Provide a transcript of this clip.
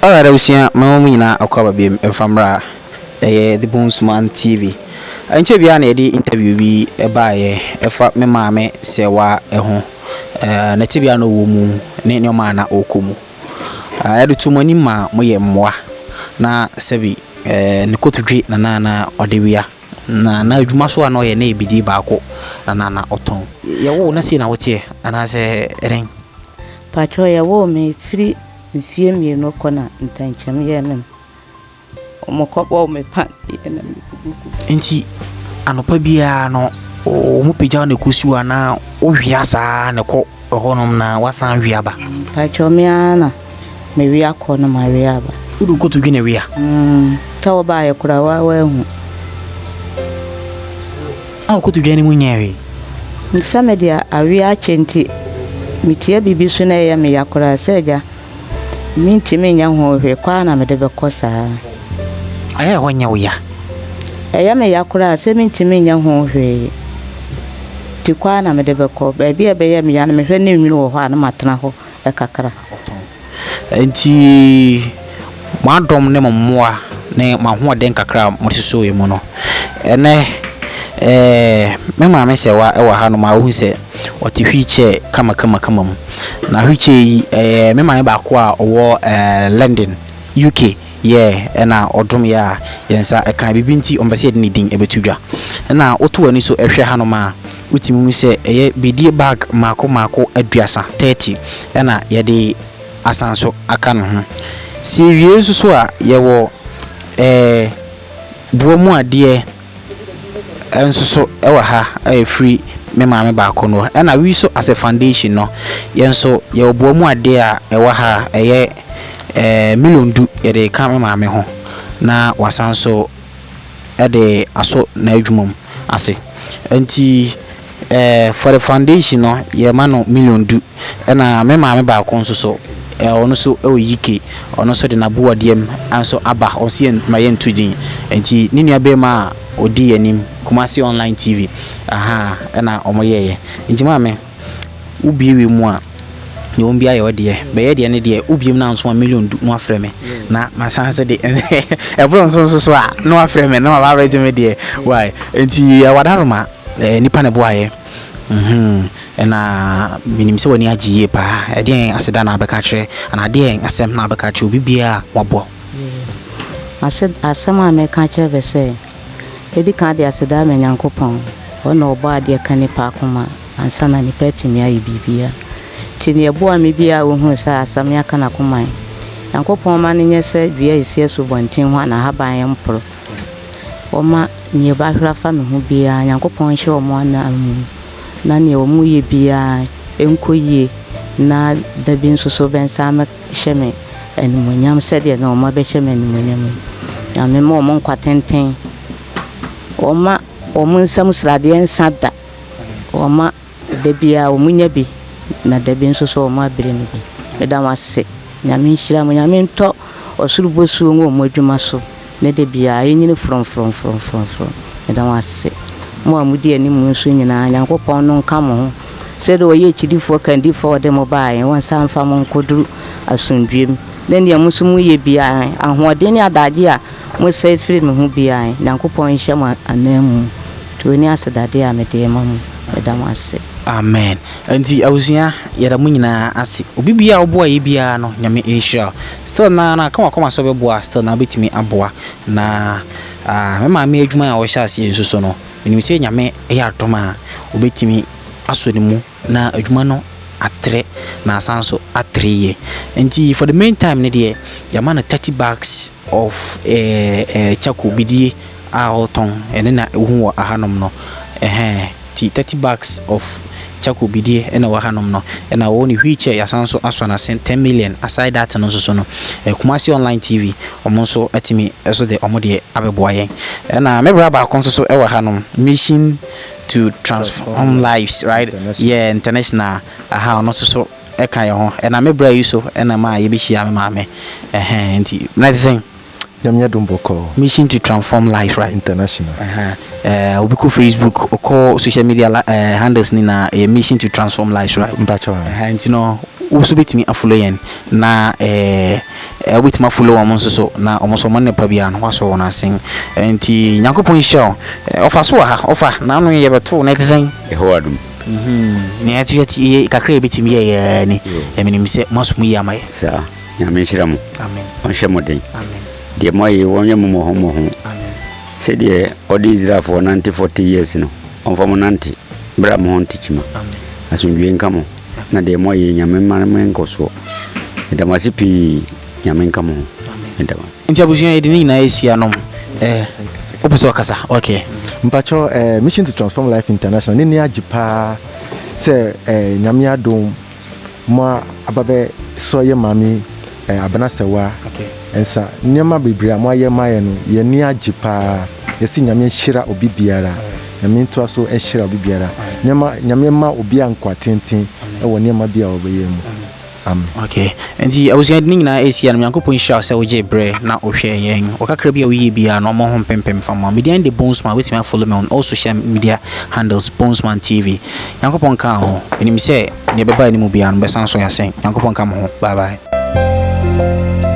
Alright abusua, mɛma mo nyinaa akɔ aba biom mfa mmra ɛyɛ The Bonesman TV. Ɛnkyɛ biara na yɛde interview bi ɛbaeɛ ɛfa me maame Sɛwa ɛho, ne tebea na ɔwɔ mu ne nneɛma a na ɔrekɔ mu. Yɛde to mo anim ma moyɛ mmoa na sɛbi ne kotodwe na na na ɔde wia na na adwuma so a na ɔyɛ na yɛ bidie baako na na na ɔtɔn. Yɛwoo na sei na woteɛ anaasɛ ɛdɛn? Pakyɛ, yɛwoo me firi mfeɛ 2 kɔ na ntɛnkyɛm yɛɛ me no. Ɔmo me paneɛ na mekugugu. Nti anɔpa biara no wɔn pagya wo na ɛkɔsi hɔ anaa wowia saa na ɛkɔ ɛhɔnom na wasan wia aba? Pakyɛ, me ara na mewia kɔ na mawia aba. Wode wo kotodwe na wia? Sɛ wobaayɛ koraa woahu. Na wo kotodwe no mu nyɛɛ hwee? Sɛ mede awia akyɛ nti metia biribi so na ɛyɛ me ya koraa sɛ agya mentumi nyɛ ho hwee kɔ a na mede bɛkɔ saa. Ayɛ ɛhɔ nyɛ wo ya? Ɛyɛ me ya koraa sɛ mentumi nyɛ ho hwee nti kɔ a na mede bɛkɔ. Baabi a ɛbɛyɛ me ya no, mehwɛ ne nwunu wɔ hɔ a na matena hɔ kakra. Nti mo adɔm ne mo mmoa ne mo ahoɔden kakra a mode sosoo yɛ mu no, ɛnɛ me maame Sɛwa ɛwɔ hanom a wohu sɛ ɔte wheelchair kamakamakama mu. Na wheelchair yi ɛyɛ me maame baako a ɔwɔ London, UK yɛ ɛna ɔdom yɛ a yɛn nsa ɛka biribi nti ɔmpɛ sɛ yɛde ne din ɛbɛto dwa. Ɛna woto w'ani so ɛhwɛ hanom a, wotumi hu sɛ ɛyɛ bidie bag mmaako mmaako 30, 30, ɛna yɛde asan so aka ne ho. Si ewie nso so a, yɛwɔ boɔ mu adeɛ nso so ɛwɔ ha a ɛfiri me maame baako no. Ɛna we so as a foundation no, yɛn nso yɛwɔ boɔ mu adeɛ a ɛwɔ ha a ɛyɛ 10 million yɛde ka me maame ho na wasan so ɛde asɔ n'adwuma mu ase. Nti for the foundation no, yɛma no 10 million. Ɛna me maame baako nso so, ɔno nso ɛwɔ UK, ɔno nso de n'aboɔdeɛ mu nso aba. Ɔsi yɛn ma yɛnto din nti ne nua bɛrima a ɔdi yɛn anim, Kumasi Online TV aha ɛna wɔn yɛɛyɛ. Nti maame, wobie wie mu a, deɛ wɔn bi ayɛ ɔdeɛ bɛyɛ deɛ ne deɛ wobie mu na nso a 10 million na wafrɛ me na masan so de ɛboro nso so a na wafrɛ me na waba abɛgye me deɛ why. Nti ɛwɔ ɛɛ nipa na ɛboayɛ ɛna menim sɛ w'ani agye yie paa. Ɛdeɛn aseda na abɛka kyerɛ anaa adeɛn asɛm na abɛka kyerɛ obi biara a waboa? Asɛm a mɛka kyerɛ bɛ sɛ, ɛdi kan de aseda ama Nyankopɔn. Ɔna ɔbɔ adeɛ ka nipa akoma ansa na nipa atumi ayɛ biribia. Nti neɛ ɛboa me biara a wohunu sɛ asɛm aka n'akoma yi, Nyankopɔn ma no nyɛ sɛ dua a ɛsi asubɔnten ho a n'ahaban mporo. Wɔma neɛ bɛahwere afa me ho biara, Nyankopɔn nhyɛ wɔn anan mu na neɛ wɔn yɛ biara ɛnkɔ yie na da bi nso so bɛnsa mɛhyɛ me animuonyam sɛdeɛ na wɔn abɛhyɛ me animuonyam yi. Nyame ma wɔn nkwa tenten, wɔma wɔn nsam sradeɛ nsa da, wɔma da biara wɔn nya bi na da bi nso so wɔn abere no bi. Meda wɔn ase. Nyame nhyira mo. Nyame ntɔ ɔsoro bosuo ngu wɔn adwuma so ne da biara ɛnyini frɔmfrɔmfrɔmfrɔmfrɔm. Meda wɔn ase. Mo a modi anim nso nyinaa, Nyankopɔn no nka mo ho sɛdeɛ ɔyɛ akyidifoɔ kandifoɔ a ɔde mo baeɛ, wɔnsa mfa mo nkɔduru asomdwoeɛ mu na nea mo nso moyɛ biara, ahoɔden ne adagye a mosɛe firi me ho biara, Nyankopɔn nhyɛ mo ananmu. Nti wei ne asedadeɛ a mede ma mo. Meda mo ase. Amen. Nti abusua, yɛda mo nyinaa ase. Obi biara a ɔboa yɛ biara no, Nyame nhyira wo. Still na ka wakoma sɛ ɔbɛboa, still na wobɛtumi aboa. Na me maame adwuma a ɔhyɛ aseɛ nso so no, menim sɛ Nyame yɛ adom a, obɛtumi asɔ ne mu na adwuma no atrɛ na asan so atrɛ yie. Nti for the main time ne deɛ, yɛama no 30 bags of charcoal bidie a ɔretɔn. Ɛne na ɛhu wɔ ahanom no. Ɛhɛn, nti 30 bags of charcoal bidie ɛna ɛwɔ hanom no. Ɛna wɔwɔ ne wheelchair, yɛasan so asɔ n'ase 10 million. Aside that no nso so no, Kumasi Online TV, ɔmo nso atumi ɛso de ɔmo deɛ abɛboa yɛn. Ɛna me bra baako nso so ɛwɔ hanom, Mission to Transform Lives, right, yeah, International aha, ɔno nso so ɛka yɛn ho. Ɛna me bra yi so ɛna ma yɛbɛhyia me maame. Ɛhɛn, nti na te sɛn? Nyame adom, bɔkɔɔ. Mission to Transform Lives, right? International. Obi kɔ Facebook, ɔkɔ social media handles ni na ɛyɛ Mission to Transform Lives, right? Mpakyɛw. Nti no Wo nso bɛtumi afollow yɛn na ɛɛ wobɛtumi afollow wɔn nso so na wɔn nso wɔn nnepa biara no woasɔ wɔn asen. Nti Nyankopɔn nhyira wo. Ɔfa so wɔ ha, ɔfa n'ano yɛbɛto na ɛte sɛn? Yehowa adom. Nea ɛto yɛ yɛ kakra a yɛbɛtumi yɛ yɛ ni. Menim sɛ moaso mu yie ama yɛ. Saa. Nyame nhyira mo. Amen. Ɔnhyɛ mo den. Amen. Deɛ moayɛ wɔnyɛ mo mmɔho mmɔho. Amen. Sɛdeɛ ɔde Israelfoɔ nante 40 years no, ɔmfa mo nante berɛ a mo ho nte kyima. Amen. Asomdwoe nka mo. Na deɛ moayɛ Nyame mma mo nkɔsoɔ. Meda mo ase pii. Nyame nka mo ho. Meda mo ase. Nti abusua yɛde ne nyinaa asi anom. Eh, wopɛ sɛ ɔkasa? Okay. Mpakyɛw eh, Mission to Transform Life International ne ni agye paa sɛ eh, Nyame adom mo aba bɛ sɔ yɛ maame eh, Abena Sɛwa nsa. Nneɛma bebree a mo ayɛ ma yɛ no, yɛn ani agye paa. Yɛsi Nyame nhyira obi biara. Nyame ntoa so nhyira obi biara. Nneɛma Nyame mma obiara nkwa tenten wɔ nneɛma bi a ɔbɛyɛ mu. Amen. Okay. Nti abusua ne nyinaa ɛsi anom. Nyankopɔn nhyira wo sɛ wogyee berɛ na wohwɛɛ yɛn. Wɔ kakra bi a woyie biara no, ɔmmɔ ho mpempem fa ma wo. Me din de Bonesman. Wobɛtumi afollow me on all social media handles, Bonesman TV. Nyankopɔn nka wo ho. Menim sɛ nea ɛbɛba anim biara no, bɛsan so yɛasen. Nyankopɔn nka mo ho. Bye bye.